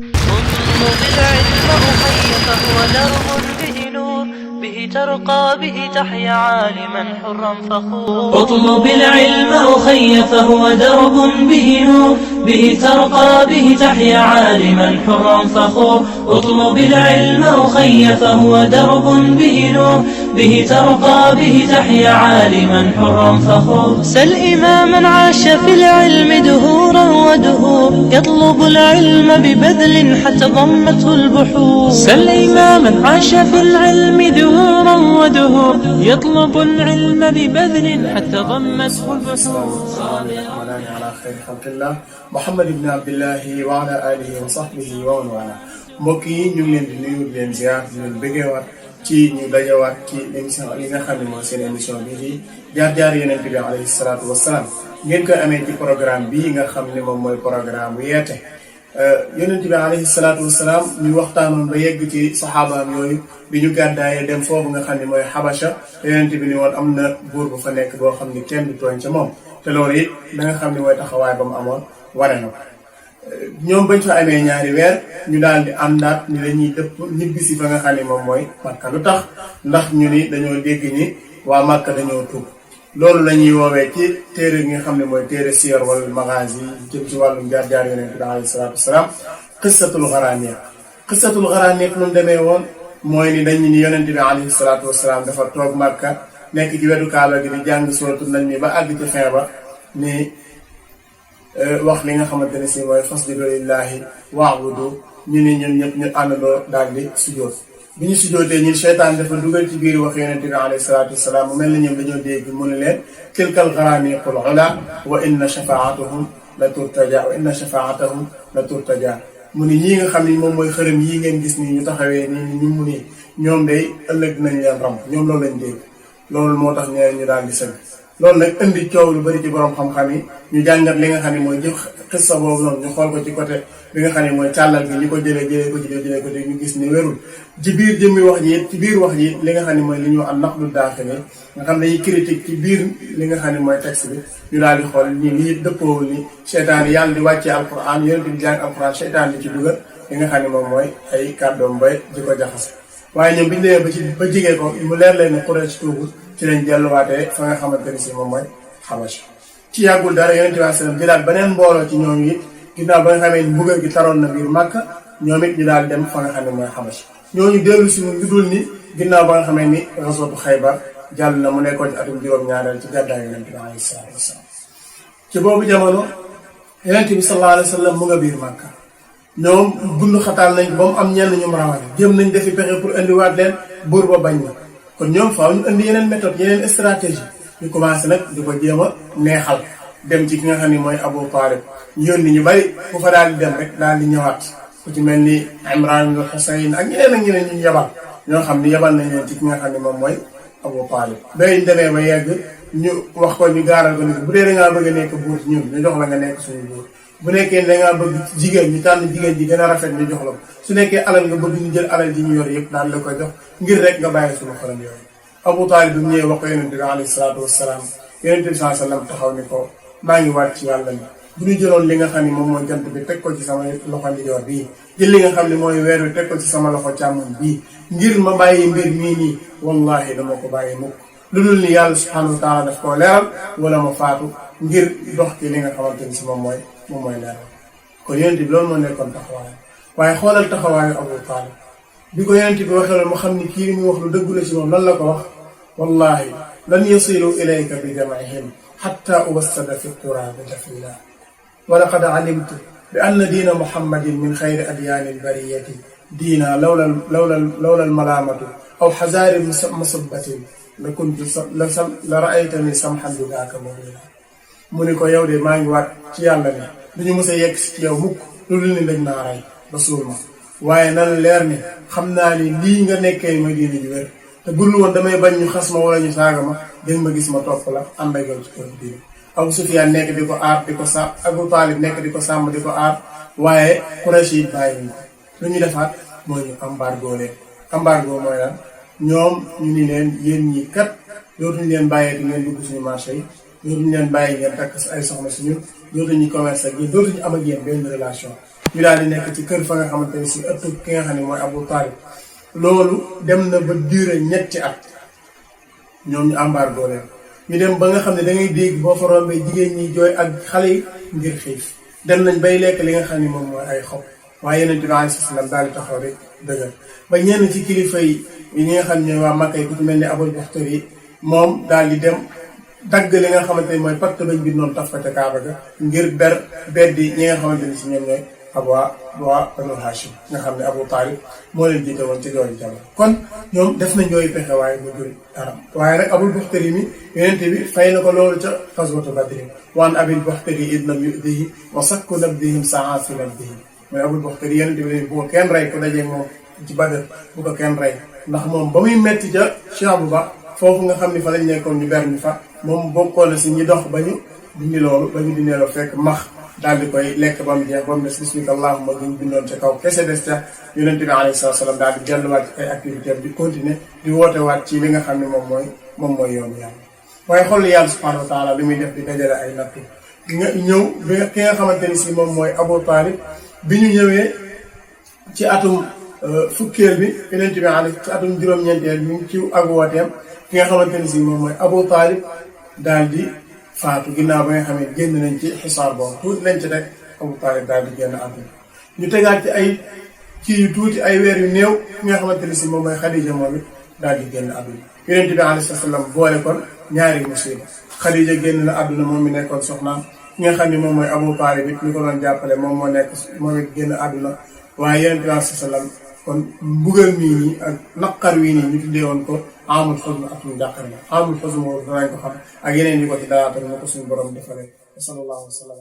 اطلب العلم أخي فهو درب به نور، به ترقى به تحيا عالما حرا فخور. اطلب العلم أخي فهو درب به نور، به ترقى به تحيا عالما حرا فخور. اطلب العلم أخي فهو درب به نور، به ترقى به تحيا عالما حرا فخور. سل إماما عاش في العلم دهورا ودهور، يطلب العلم ببذل حتى ضمته البحور. سل إماما عاش في العلم دهورا ودهور، يطلب العلم ببذل حتى ضمته البحور. على خير خلق الله Muhammad ibn Abdillahi wa ala alihi wa sahbihi wa man wala. mbokk yi ñu ngi leen di nuyu di leen ziar di leen bëggeewaat ci ñu dajewaat ci émission li nga xam ne mooy seen émission bi di jaar-jaar Yonent bi alayhi salaatu wasalaam ngeen koy amee ci programme bii nga xam ne moom mooy programme bu yeete Yonent bi alayhi salaatu wasalaam ñu waxtaanoon ba yegg ci saxaabaam yooyu bi ñu gàddaayee dem foofu nga xam ne mooy Habasha Yonent bi ni woon am na buur bu fa nekk boo xam ne kenn du tooñ ca moom te loolu it da nga xam ne mooy taxawaay ba mu amoon wane na ko ñoom bañ fa amee ñaari weer ñu daal di àndaat ni dañuy dëpp ñibbisi fa nga xam ne moom mooy Makka lu tax ndax ñu ni dañoo dégg ni waa Makka dañoo tuub loolu la ñuy woowee ci téere gi nga xam ne mooy téere siyar wala magazi jëm ci wàllum jaar-jaar Yonent bi alayhi salaatu wasalaam qissatul Gharaniq lu mu demee woon mooy ni dañu ni Yonent bi alayhi salaatu wasalaam dafa toog Makka nekk ci wetu Kaaba gi di jàng suratul Najm ba àgg ci fin ba ni wax li nga xamante ne si mooy fasjudu lillahi wa'budu ñu ni ñun ñëpp ñu àndandoo daal di sujjóot bi ñu sujjóotee ñun seytaan dafa dugal ci biir wax Yonent bi alayhi salaatu wasalaam mu mel ni ñoom dañoo dégg mu ne leen tilkal gharaniqul ula wa inna shafaatahum la turtaja mu ni ñii nga xam ni moom mooy xërëm yii ngeen gis nii ñu taxawee nii ñu mu ni ñoom day ëllëg dinañ leen ram ñoom loolu lañ dégg loolu moo tax ñeneen ñu daal di sëgg loolu nag indi coow lu bari ci borom xam-xam yi ñu jàngat li nga xam ne mooy jëf xissa boobu noonu ñu xool ko ci côté bi nga xam ne mooy càllal gi ñu ko jëlee ko ñu gis ni wérul ci biir jëmmi wax ji ci biir wax ji li nga xam ne mooy li ñu wax naqdu daaxili nga xam ne dañuy critique ci biir li nga xam ne mooy texte bi ñu daal di xool ni lii dëppoowul ni seytaan yi yàlla di wàccee alquran yonent bi jàng alquran seytaan di ci dugal li nga xam ne moom mooy ay kàddoom bay di ko jaxase waaye ñoom bi ñu demee ba jigee ko mu leer leen ne Quraysh tuubul ci lañ delluwaatee fa nga xamante ni si moom mooy Habasha ci yàggul dara Yonent bi sallallahu alayhi wasallam jëlaat beneen mbooloo ci ñooñu it ginnaaw ba nga xamee ni mbugal gi taroon na biir Makka ñoom it ñu daal dem fa nga xam ne mooy Habasha ñooñu dellu si lu dul ni ginnaaw ba nga xamee ni ghazwatu Xaybar jàll na mu nekkoon ci atum juróom-ñaareel ci gàddaay Yonent bi alayhi salaatu wasallam ci boobu jamono Yonent bi sallallahu alayhi wasallam mu nga biir Makka ñoom gund xataal nañ ba mu am ñenn ñu rawale jëm nañ defi pexe pour indiwaat leen buur ba bañ na kon ñoom faaw ñu indi yeneen méthode yeneen stratégie ñu commencé nag di ko jéem a neexal dem ci ki nga xam ne mooy Abu Talib yónni ñu bari bu fa daal di dem rek daal di ñëwaat ku ci mel ni Imran ibn Husayn ak ñeneen ñu yabal ñoo xam ni yabal nañ leen ci ki nga xam ne moom mooy Abu Talib bay demee ba yegg ñu wax ko ñu gaaral ko ni bu dee da ngaa bëgg a nekk buur ci ñun ñu jox la nga nekk suñu buur bu nekkee da ngaa bëgg jigéen ñu tànn jigéen ji gën a rafet ñu jox la ko su nekkee alal nga bëgg ñu jël alal ji ñu yor yëpp daal la ko jox ngir rek nga bàyyi suñu xolam yooyu Abu Talib bi mu ñëwee wax ko Yonent bi alayhi salaatu wasalaam Yonent bi sallallahu alayhi wasallam taxaw ni ko maa ngi waat ci yàlla ni bu ñu jëloon li nga xam ne moom mooy jant bi teg ko ci sama loxo ndijoor bii jël li nga xam ne mooy weer wi teg ko ci sama loxo càmmoñ bii ngir ma bàyyi mbir mii nii wallahi dama ko bàyyi mukk lu dul ni yàlla subhanahu wa taala daf koo leeral wala ma faatu ngir dox ci li nga xamante ni si moom mooy leeral kon Yonent bi loolu moo nekkoon taxawaayam waaye xoolal taxawaayu Abu Talib bi ko Yonent bi waxee loolu mu xam ni kii li muy wax lu dëggu la ci moom lan la ko wax wallahi lan yasilu ilayka bi jam'ihim hatta uwassada fi turabi dafina wa laqad alimtu bi anna diina muhammadin min xayri adyaani albariyati diina lawla almalaamatu aw xazaari masabbatin la kuntu la ra'aytani samhan bi daaka mawila mu ni ko yow de maa ngi waat ci yàlla ne duñu mës a yegg ci yow mukk loolu ni dañ naa rey ba suul ma waaye nan leer ni xam naa ni lii nga nekkee mooy diine ji wér te bul woon damay bañ ñu xas ma wala ñu saaga ma dégg ma gis ma topp la ànd ak yow ci kër diine Abu Sufyaan nekk di ko aar di ko sàmm Abu Talib nekk di ko sàmm di ko aar waaye Quraysh yi bàyyi ñu lu ñu defaat mooy ñu embargo leen embargo mooy lan ñoom ñu ni leen yéen ñi kat dootuñu leen bàyyee di ngeen dugg suñu marché yi dootuñu leen bàyyi ngeen takk ay soxna suñu dootuñu commerce ak yéen dootuñu am ak yéen benn relation ñu daal di nekk ci kër fa nga xamante ne si ëttu ki nga xam ne mooy Abu Talib loolu dem na ba duré ñetti at ñoom ñu embargo leen ñu dem ba nga xam ne da ngay dégg boo fa rombee jigéen ñi jooy ak xale yi ngir xiif dem nañ bay lekk li nga xam ne moom mooy ay xob waaye Yonent bi alayhi salaam daal di taxaw rek dëgër ba ñenn ci kilifa yi ñi nga xam ne waa Makka yi ku ci mel ni Abul Baxtari yi moom daal di dem dagg li nga xamante ni mooy pacte bañ bi noonu taf ko ca Kaaba ga ngir beddi ñi nga xamante ni si ñoom ñooy waa Banu Hashim nga xam ne Abu Talib moo leen jiite woon ci jooju jamono kon ñoom def nañ jooyu pexe waaye mu jur dara waaye nag Abul Baxtari mi Yonent bi fay na ko loolu ca xaswatu Badrin waan Abil Baxtari id lam yudihi wa sakku nabdihim saa fi nabdihi mooy Abul Baxtari Yonent bi bu ko kenn rey ko dajee moom ci Badr bu ko kenn rey ndax moom ba muy metti ca Cheikh Ba foofu nga xam ni fa lañ nekkoon ñu ber ñu fa moom bokkoon na si ñi dox ba ñu dindi loolu fekk max daal di koy lekk ba mu jeex ba mu des bismika allahumma ñu bindoon ca kaw kese des ca Yonent bi alayhi salaam daal di delluwaat ci ay activité di continuer di woote waat ci li nga xam ne moom mooy yoonu yàlla waaye xool yàlla subhanahu wa taala li muy def di dajale ay nattu nga ñëw bi ki nga xamante ni si moom mooy Abu Talib bi ñu ñëwee ci atum fukkeel bi Yonent bi alayhi ci atum juróom-ñeenteel ñu ci ak wooteem ki nga xamante ni si moom mooy Abu Talib daal di faatu ginnaaw ba nga xam ne génn nañ ci xisaar boobu tuuti lañ ci teg Abu Talib daal di génn àdduna ñu tegaat ci ay kii yu tuuti ay weer yu néew ki nga xamante ni si moom mooy Xadija moom it daal di génn àdduna Yonent bi alayhi salaam boole kon ñaari musiba Xadija génn na àdduna moom mi nekkoon soxnaam ki nga xam ne moom mooy Abu Talib it ñu ko doon jàppale moom it génn àdduna waaye Yonent bi alayhi salaam kon mbugal mii nii ak naqar wii nii ñu tuddee woon ko amul xusn ak ñu jàqar la amul xusn moom danañ ko xam ak yeneen yi ko ci dalaatal na ko suñu borom defalee sallallahu alayhi wa sallam